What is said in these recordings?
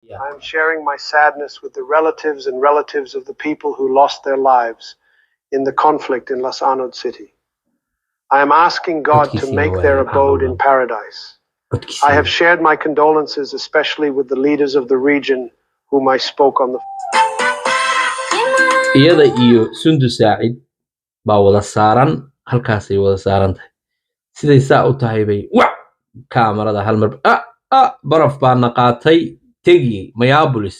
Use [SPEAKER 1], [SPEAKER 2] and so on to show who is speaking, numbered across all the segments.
[SPEAKER 1] I am sharing my sadness with the relatives and relatives of the people who lost their lives in the conflict in Las Anod city. I am asking God to
[SPEAKER 2] Codkiisiina
[SPEAKER 1] make
[SPEAKER 2] waa
[SPEAKER 1] their
[SPEAKER 2] subxaan
[SPEAKER 1] abode in
[SPEAKER 2] Allah.
[SPEAKER 1] paradise. I
[SPEAKER 2] Codkiisiina.
[SPEAKER 1] have shared my condolences, especially with the leaders of the region whom I spoke on the
[SPEAKER 2] Iyada iyo Sundu Saacid baa wada saaran, halkaasay wada saaran tahay. Siday saa u tahay bay wac kaamarada hal mar. Ah ah, baraf baana qaatay tegi Minneapolis.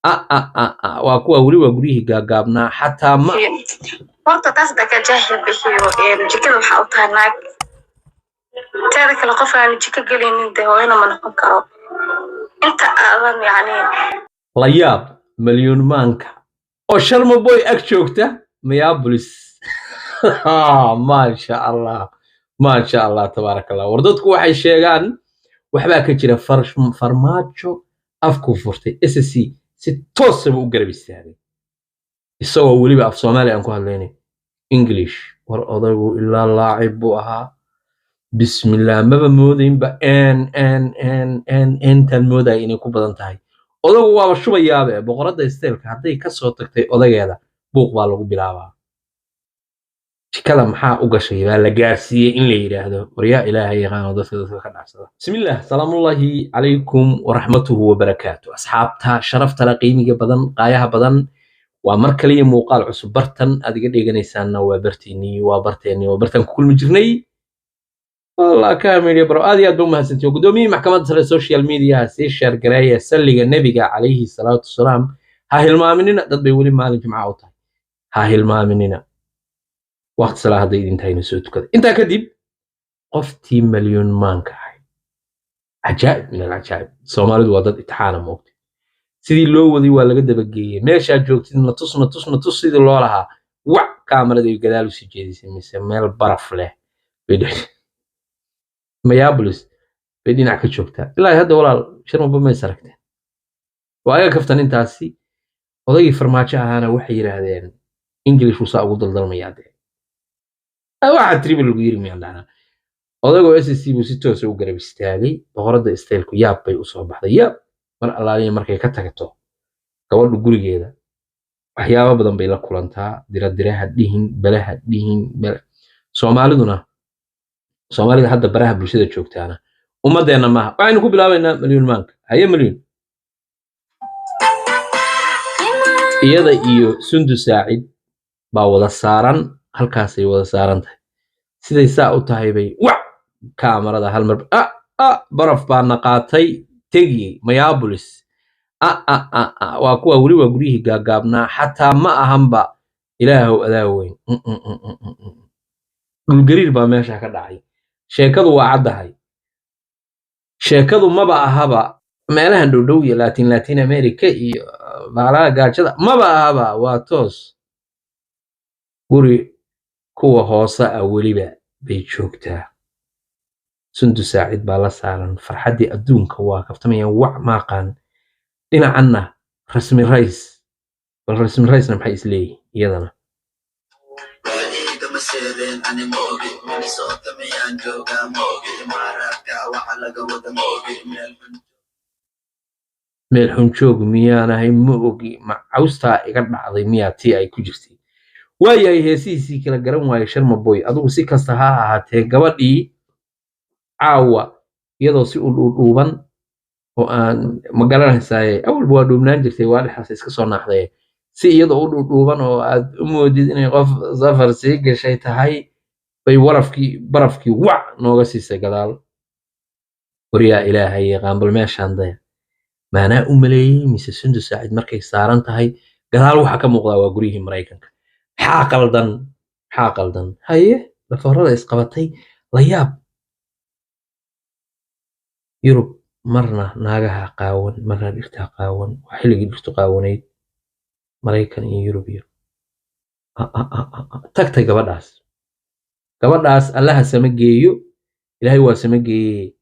[SPEAKER 2] Ah ah ah ah, waa kuwa weli, waa guryihii gaagaabnaa xataa ma.
[SPEAKER 3] Horta taas haddaa ka jaahil bixiyo, jikada waxaa u tahay naag. Teeda kale, qof aan jiko gelaynin dee hooyana ma noqon karo inta aadan yacni.
[SPEAKER 2] La yaab, Malyuun Maanka oo Sharma Boy ag joogta Minneapolis. Maasha Allah, maasha Allah, tabaaraka Allah. War dadku waxay sheegaan waxbaa ka jira. Farmaajo afkuu furtay, SSC si toosaba u garab istaagay, isagoo weliba af Soomaali aan ku hadlaynay, English. War odaygu ilaa laacib buu ahaa. Bismillah, maba moodaynba n n n n intaan moodaya inay ku badan tahay. Odagu waaba shubayaabe. Boqoradda style-ka hadday ka soo tagtay odageeda, buuq baa lagu bilaabaa. Jikada maxaa u gashay baa la gaarsiiyey in la yidhaahdo. Waryaa, Ilaahay yaqaano dadka ka dhacsada. Bismillah, salaamullahi calaykum waraxmatuhu wabarakaatu. Asxaabta sharafta la, qiimiga badan, qaayaha badan, waa mar kaliya muuqaal cusub. Bartan aad iga dheeganaysaanna waa bartiinii, waa barteennii, waa bartaan ku kulmi jirnay. Wallah ka media bro, aad iyo aad ba umahadsantihi. Gudoomiyihii maxkamadda sare, social mediaha sii share gareeya. Salliga nebiga calayhi salaatu wasalaam ha hilmaaminina. Dad bay weli maalin jimca u tahay. Ha hilmaaminina, waqti salaa hadday idin tahayna soo tukada. Intaa kadib, qoftii Malyuun Maanka ahayd, cajaa'ib min alcajaa'ib. Soomaalidu waa dad itixaana, moogtay? Sidii loo waday waa laga dabageeyey. Meeshaa joogtid na tus, na tus, na tus sidii loo lahaa, wac kaamarada ay gadaal usii jeedisay, mise meel baraf leh bay Minneapolis bay dhinac ka joogtaa ilaa hadda. Walaal Sharmaba mays aragteen? Waa ayaga kaftan intaasi. Odaygii Farmaajo ahaana waxay yidhaahdeen English uu saa ugu daldalmayaa. Dee waxaa tiriba lagu yiri miyaan dhahnaa? Odagoo SSC buu si toosa u garab istaagay. Boqoradda style-ku yaab bay usoo baxday. Yaab, mar allaaliya markay ka tagto gabadhu gurigeeda, waxyaabo badan bay la kulantaa. Diradiraha dhihin, belaha dhihin. Soomaaliduna, Soomaalida hadda baraha bulshada joogtaana ummadeenna maaha. Waxaynu ku bilaabaynaa Malyuun Maanka. Haye Malyuun, iyada iyo Sundu Saacid baa wada saaran, halkaasay wada saaran tahay. Siday saa u tahay bay wac kaamarada hal mar. Ah ah, baraf baana qaatay tegi Minneapolis. Ah ah ah ah, waa kuwa weli, waa guryihii gaagaabnaa xataa ma ahanba. Ilaahow adaa weyn. Dhulgariir baa meesha ka dhacay. Sheekadu waa caddahay. Sheekadu maba ahaba meelahan dhowdhow iyo Latin America iyo baalaha gaajada maba ahaba. Waa toos guri kuwa hoose ah weliba bay joogtaa. Sundu Saacid baa la saaran. Farxaddii adduunka, waa kaftamayaan. Wac maaqaan dhinacanna Rasmi Rays. Bal Rasmi Raysna maxay isleeyihin iyadana?
[SPEAKER 4] Igama seereen ani moogi, Minnesota miyaan joogaa moogi, Imaaraadka waxa laga wada moogi, meel xun.
[SPEAKER 2] Meel xun joog miyaanahay ma ogi. Ma cawstaa iga dhacday miyaa tii ay ku jirtay? Waayahay, heesihiisii kala garan waaye Sharma Boy. Adigu si kasta ha ahaatee, gabadhii caawa iyadoo si u dhuudhuuban oo aan ma garanaysaaye, awalba waa dhuubnaan jirtay, waa dhexaas iska soo naaxday, si iyadoo u dhuudhuuban oo aad u moodid inay qof safar sii gashay tahay bay warafkii barafkii wac nooga siisay gadaal. Waryaa, Ilaahay yaqaan. Bal meeshaan daya, maanaa u maleeyey mise Sundu Saacid markay saaran tahay gadaal waxa ka muuqdaa waa guryihii Maraykanka? Maxaa qaldan? Maxaa qaldan? Haye, dhafoorada isqabatay. La yaab, Yurub marna naagaha qaawan, marna dhirtaa qaawan. Waa xilligii dhirtu qaawanayd Maraykan iyo Yurub iyo Ah, ah, ah, ah, ah. Tagtay gabadhaas. Gabadhaas Allaha sama geeyo. Ilaahay waa sama geeyey.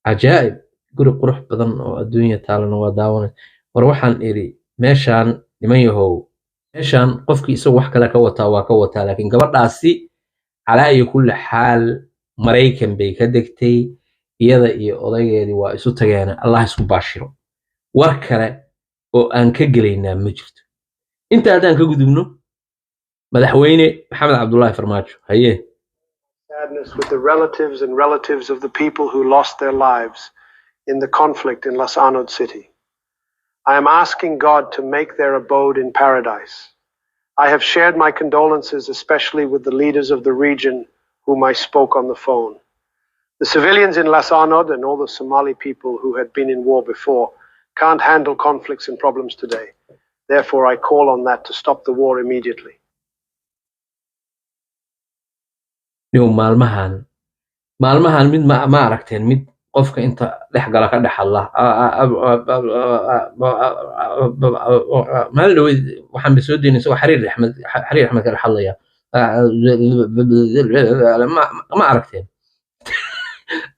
[SPEAKER 2] Cajaa'ib, guri qurux badan oo adduunya taalana waa daawanay. War waxaan idhi meeshaan, niman yahow, meeshaan qofkii isagu wax kale ka wataa waa ka wataa, laakiin gabadhaasi calaa iyo kulli xaal Maraykan bay ka degtay. Iyada iyo odaygeedii waa isu tageen. Allah isku baashiro. War kale oo aan ka gelaynaa ma jirto. Inta haddaan ka gudubno, Madaxweyne Maxamed Cabdullaahi Farmaajo, haye.
[SPEAKER 1] Sadness with the relatives and relatives of the people who lost their lives in the conflict in Las Anod City. I am asking God to make their abode in paradise. I have shared my condolences, especially with the leaders of the region whom I spoke on the phone. The civilians in Las Anod and all the Somali people who had been in war before can't handle conflicts and problems today. Therefore, I call on that to stop the war immediately.
[SPEAKER 2] Niw, maalmahan mid ma aragteen mid qofka inta dhex gala ka dhex hadla? Maalin dhaweyd waxaan ba soo deynay isagoo Xariir Axmed ka dhex hadlaya. Ma aragteen?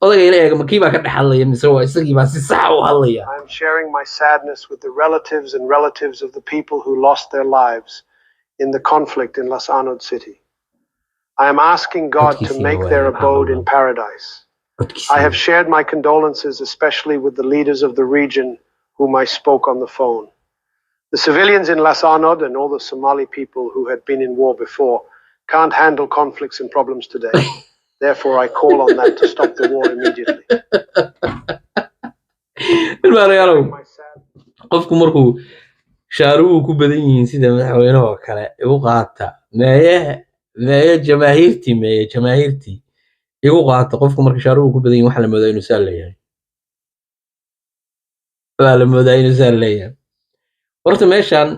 [SPEAKER 2] Odayga ila eega, ma kii baa ka dhex hadlaya mise waa isagii baa si saxa u hadlaya?
[SPEAKER 1] I am sharing my sadness with the relatives and relatives of the people who lost their lives in the conflict in Las Anod City. I am asking God to
[SPEAKER 2] Codkiisiina
[SPEAKER 1] make
[SPEAKER 2] waa
[SPEAKER 1] their abode in
[SPEAKER 2] subxaan Allah.
[SPEAKER 1] paradise. I have
[SPEAKER 2] Codkiisiina.
[SPEAKER 1] shared my condolences, especially with the leaders of the region whom I spoke on the phone. The civilians in Las Anod and all the Somali people who had been in war before can't handle conflicts and problems today. Therefore, I call on that to stop the war immediately.
[SPEAKER 2] Ilmaalayaalow,
[SPEAKER 1] Sharing my sad
[SPEAKER 2] qofku markuu shaaruhu ku badan yihiin sida madaxweynaha oo kale, igu qaata, meeye meeye jamaahiirtii, meeye jamaahiirtii, igu qaata. Qofku marka shaaruhu ku badan yihiin, waxaa la moodaa inuu saa leeyahay, waa la moodaa inuu saa leeyahay. Horta meeshaan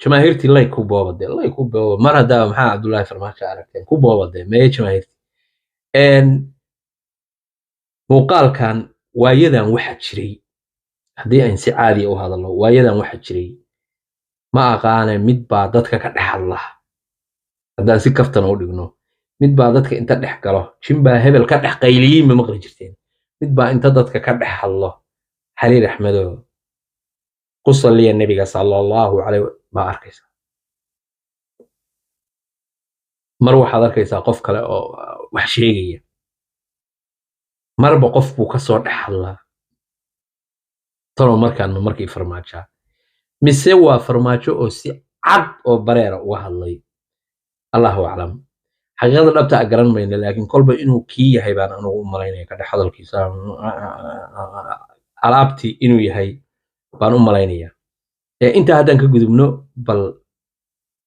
[SPEAKER 2] jamaahiirtii lay ku booba dee, lay ku booba. Mar haddaa Maxaa Cabdullaahi Farmaajo aragteen, ku booba dee. Meeye jamaahiirtii? Muuqaalkan waayadan waxa jiray, haddii aan si caadiya u hadalno, waayadan waxa jiray ma aqaane, mid baa dadka ka dhex hadla. Haddaan si kaftana u dhigno, mid baa dadka inta dhex galo, jin baa hebel ka dhex qayliyey, ma maqli jirteen? Mid baa inta dadka ka dhex hadlo, Xariir Axmedo ku salliya Nebiga sala Allahu caleyh baa arkaysa. Mar waxaad arkaysaa qof kale oo wax sheegaya, marba qof buu ka soo dhex hadlaa. Tanow markaan ma markii Farmaajaa mise waa Farmaajo oo si cad oo bareera uga hadlay? Allahu aclam. Xaqiiqada dhabta a garan mayno, laakiin kolba inuu kii yahay baan anugu u malaynaya. Ka dhex hadalkiisa alaabtii inuu yahay baan u malaynaya. Intaa haddaan ka gudubno, bal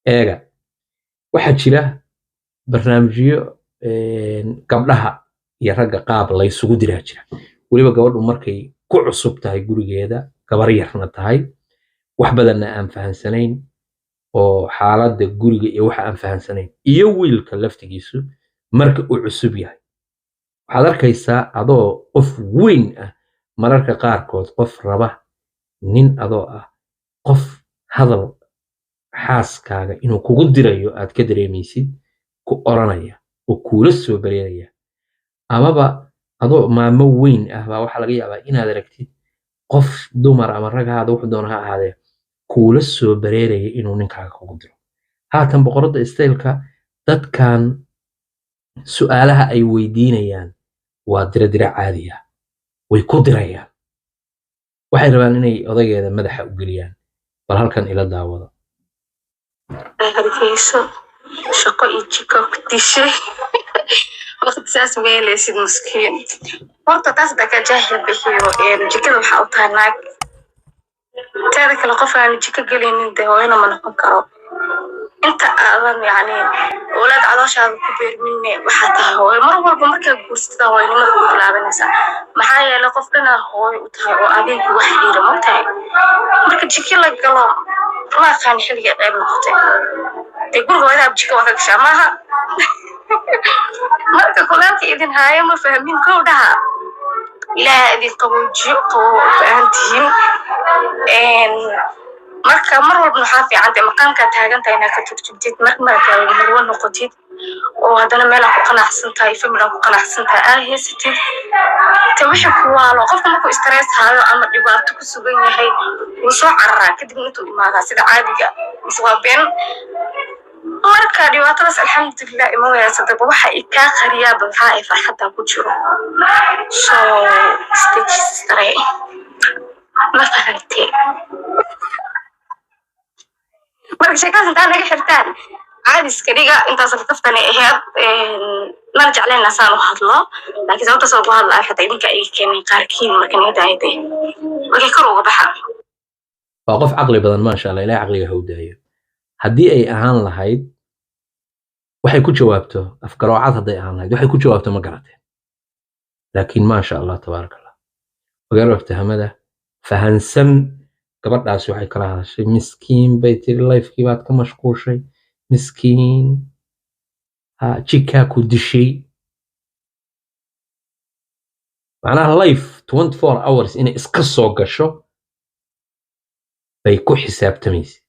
[SPEAKER 2] eega, waxaa jira barnaamijyo gabdhaha iyo ragga qaab laysugu diraa jira. Weliba gabadhu markay ku cusub tahay gurigeeda, gabar yarna tahay, wax badanna aan fahansanayn oo xaaladda guriga iyo waxa aan fahansanayn, iyo wiilka laftigiisu marka uu cusub yahay, waxaad arkaysaa adoo qof weyn ah, mararka qaarkood qof raba nin adoo ah, qof hadal xaaskaaga inuu kugu dirayo aad ka dareemaysid ku oranaya oo kuula soo bareeraya. Amaba adoo maamo weyn ah baa waxaa laga yaabaa inaad aragtid qof dumar ama rag haada, wuxuu doona ha ahaadee, kuula soo bareeraya inuu ninkaaga kugu diro. Haatan Boqoradda Istaylka dadkan su'aalaha ay weydiinayaan waa dira dira caadi ah, way ku dirayaan, waxay rabaan inay odaygeeda madaxa u geliyaan. Bal halkan ila daawada.
[SPEAKER 3] Hargeyso shaqo iyo jiko ku dishay, waqti saas meelaysid, maskiin. Horta taas haddaa ka jaahil bixiyo, jikada waxaa u tahay naag. Teeda kale, qof aan jiko gelaynin dee hooyana ma noqon karo. Inta aadan yacni awlaad calooshaada ku beerminne, waxaa tahay hooyo mar walba. Markaa guursatada hooyanimada ku bilaabanaysaa, maxaa yeelay qof dhanaa hooyo u tahay oo adiga kuga xiriira, mogtahay? Marka jiko la galo, ma aqaan xilliga ceeb noqotay dee. Guriga hooyadaa jiko waa ka gashaa maaha. Marka kuleelka idin haayo ma fahmin. Kow dhaha, Ilaaha idin qaboojiyo, qabow u baahan tihiin. Marka mar walba waxaa fiican tahay maqaamkaa taagan tahay inaad ka turjubtid, markaa marwo noqotid oo haddana meel aa ku qanacsan tahay, family aa ku qanacsan tahay aa haysatid. Ta wixii ku waalo, qofka markuu stress hayo ama dhibaato ku sugan yahay, wuu soo cararaa, kadib intuu imaadaa sida caadiga, mise waa been? Marka dhibaatadaas alxamdulilah ima wayaasadaba. Waxa i kaa qariyaaba maxaa ay farxadda ku jiro. So stage sare. Ma fahantay? Marka sheekadaas intaa naga xirtaan, caadi iska dhiga. Intaas kaftani aheyd, mana jeclayn asaan u hadlo, laakiin sababtaas oo ku hadlaya xitaa idinka ay keenay qaarkiin. Marka naga daayade, markay kor uga baxa.
[SPEAKER 2] Waa qof caqli badan, maasha Allah, Ilahay caqliga ha u daayo. Haddii ay ahaan lahayd waxay ku jawaabto afgaroocad, hadday ahaan lahayd waxay ku jawaabto ma garateen, laakiin maasha Allah, tabaaraka Allah, magaalo aftahamada fahansan gabadhaasi waxay kala hadashay. Miskiin bay tiri, live-kii baad ka mashquushay, miskiin, ha jikaa ku dishay. Macnaha live 24 hours inay iska soo gasho bay ku xisaabtamaysay.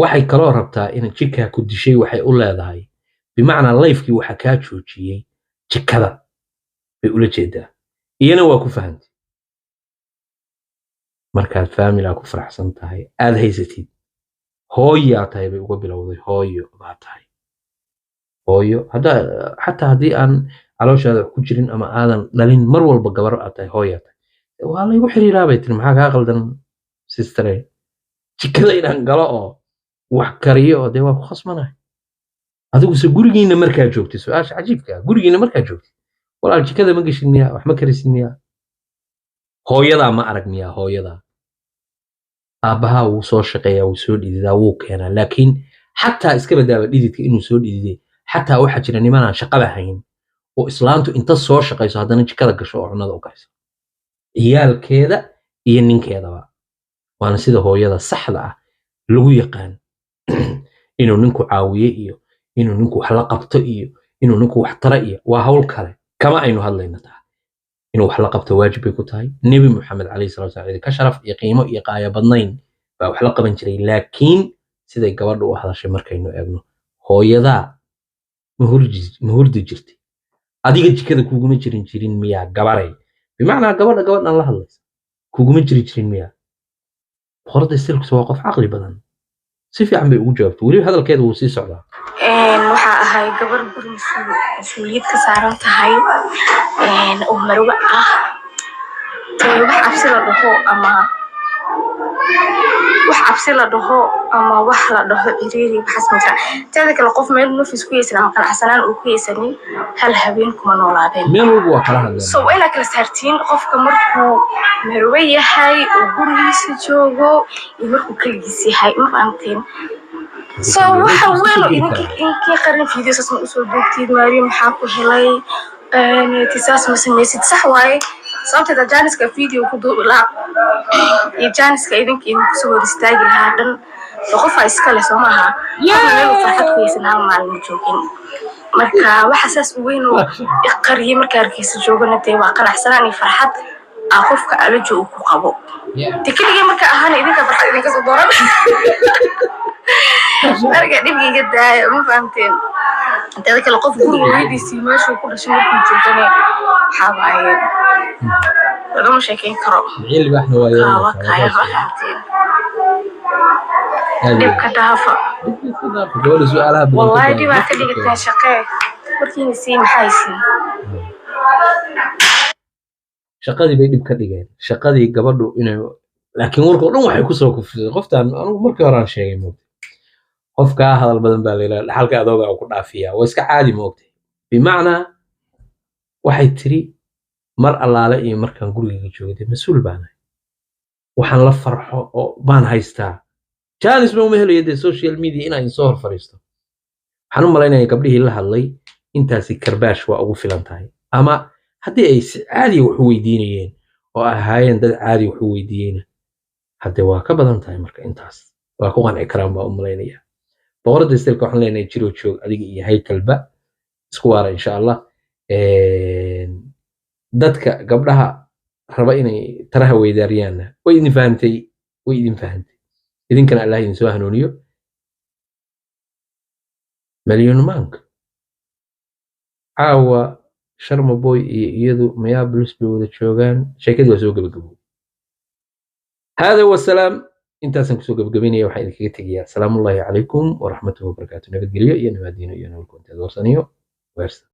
[SPEAKER 2] Waxay kaloo rabtaa in jikaa ku dishay waxay u leedahay, bimacnaa live-kii waxa kaa joojiyey jikada bay ula jeedaa, iyana waa ku fahantay. Markaad family-aa ku faraxsan tahay aad haysatid, hooyaa tahay bay uga bilowday, hooyo baa tahay, hooyo hadda xataa haddii aan calooshaada wax ku jirin ama aadan dhalin, mar walba gabar aad tahay, hooyaa tahay, waa laygu xiriiraa bay tiri. Maxaa kaa qaldan, sister-e? Jikada inaan galo oo wax kariyo oo dee waa ku khasmanahay. Adiguse gurigiina markaa joogtid, su-aasha cajiibka ah, gurigiina markaa joogtid, walaal, jikada ma geshin miyaa? Wax ma karisid miyaa? Hooyadaa ma arag miyaa? Hooyadaa, aabbahaa wuu soo shaqeeyaa, wuu soo dhididaa, wuu keenaa, laakiin xataa iska badaaba dhididka inuu soo dhididay. Xataa waxaa jira nimanaan shaqaba hayn oo islaantu inta soo shaqayso haddana jikada gasho oo cunada u kariso ciyaalkeeda iyo ninkeedaba. Waana sida hooyada saxda ah lagu yaqaan. Inuu ninku caawiye iyo inuu ninku wax la qabto iyo inuu ninku wax tara iyo waa hawl kale, kama aynu hadlayna taa. Inuu wax la qabto waajib bay ku tahay. Nebi Muxamed calayhi salaatu wasalaam ka sharaf iyo qiimo iyo qaaya badnayn baa wax la qaban jiray. Laakiin siday gabadha u hadashay markaynu eegno, hooyadaa ma hurdi jirtay? Adiga jikada kuguma jirin jirin miyaa, gabaray? Bimacnaa gabadha gabadhan la hadlaysa kuguma jiri jirin miyaa? Boqorada silkus waa qof caqli badan, si fiican bay ugu jawaabtay. Weliba hadalkeeda wuu sii socdaa.
[SPEAKER 3] Waxaa ahay gabar guri mas-uuliyad ka saaran tahay oo marwe ah. Tee wax cabsi la dhaho ama wax cabsi la dhaho ama wax la dhaho ciriiri, waxaas ma jiraan. Teeda kale, qof meel nafis ku yeysan ama qanacsanaan uu ku yeysanin hal habeen kuma noolaadeen.
[SPEAKER 2] Meel walba waa kala hadleen.
[SPEAKER 3] So waa inaa kala saartiin qofka markuu marwe yahay oo gurigiisa joogo iyo markuu keligiis yahay, ma fahamteen? So waxa weyn oo idinkii qarin video saas ma usoo duugtid, Maariya, maxaa ku helay tisaas ma samaysid? Sax waaye, sababteeda jaaniska video ku duubi lahaa iyo jaaniska idinka idinku soo hor istaagi lahaa dhan so qofaa iska leh, soo maaha? Qofna meel uu farxad ku haysan hal maalin ma joogin. Marka waxa saas u weyn oo iqariyay marka hargeysa joogana dee waa qanacsanaan iyo farxad aa qofka ala joogo ku qabo. Dee keligay marka ahaana idinka farxad idinka soo dooran. Marka dhibkiga daaya, ma fahamteen? Inteeda kale, qof guriga hooyadiisii meeshuu ku dhashay markuu joogane waxaa waaye lagama sheekeyn karo.
[SPEAKER 2] Miciil libaaxna waa
[SPEAKER 3] waa
[SPEAKER 2] yeelanaysaa.
[SPEAKER 3] Kaya, ma fahamteen? Dhibka dhaafa.
[SPEAKER 2] Gabadha su-aalaha badan ka
[SPEAKER 3] Wallahi
[SPEAKER 2] daaya.
[SPEAKER 3] dhibaa ka dhigateen shaqee markiina sii maxay siin.
[SPEAKER 2] Shaqadii bay dhib ka dhigeen, shaqadii gabadhu inay, laakiin warka oo dhan waxay kusoo kufisay qoftan. Anigu markii hore aan sheegay, moogtay, qofkaa hadal badan baa layidhaha dhaxalka adooga ku dhaafiyaa, waa iska caadi, moogtay. Bimacnaa waxay tiri mar allaale iyo markaan gurigayga joogay dee mas-uul baan ahay, waxaan la farxo oo baan haystaa, jaanis ba uma helayo dee social media inaan soo hor fadhiisto. Waxaan u malaynayaa gabdhihii la hadlay intaasi karbaash waa ugu filan tahay, ama haddii ay si caadiya wax u weydiinayeen oo ahaayeen dad caadi wax u weydiiyeyna hadde waa ka badan tahay. Marka intaas waa ku qanci karaan baa u malaynaya. Boqoradda istilka waxaan leenahay jiroo joog, adiga iyo haykalba isku waara insha Allah. Dadka gabdhaha raba inay taraha weydaariyaanna way idin fahantay, way idin fahantay. Idinkana Allah idin soo hanuuniyo. Malyuun maanka caawa Sharma Boy iyo iyadu Minneapolis bay wada joogaan. Sheekadii waa soo gabagabowday. Hada wasalaam, intaasaan kusoo gabagabaynaya. Waxaan idinkaga tegayaa asalaamu ullahi calaykum waraxmatuhi wabarakaatu, nabadgelyo iyo nabaadiino iyo nabadkunteed warsaniyo weersa.